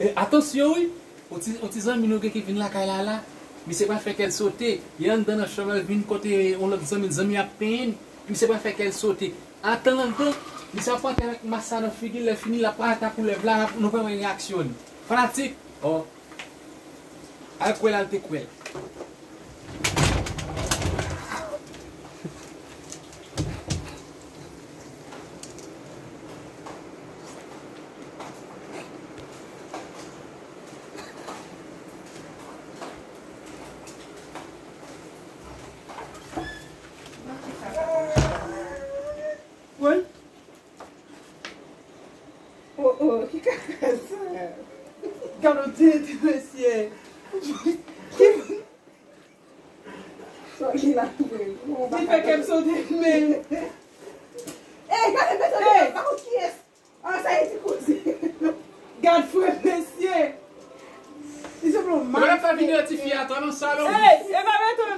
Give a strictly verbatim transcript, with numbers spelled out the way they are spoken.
E, atansyon wi, yon ti, yon ti zanmi nou gen ki vin lakay la la. Misye pral fè kè l sote. Li anndan nan chanm nan, l vin kote yon lòt zanmi l, zanmi ap penyen l. Misye pral fè kè l sote. Antan l anndan, misye ap antre avèk mas sa nan figi l, lè fini, l ap pral ta koulèv la, nou pral wè reyaksyon li. Fanatik, oh. Al kwè l, al te kwè l. Woy. Oh, oh, ki kaka sa? Gade yon tete, mesye. Ki Sa ki la vre. Li fè kè m sote, men. Ey, gade, mesye, pa kont kiyès. Ah, sa e ti koze. Gad frè, mesye. Li sanble yon mal. Yo fè videyo tifi a, twa nan salon. Ey, e pa mete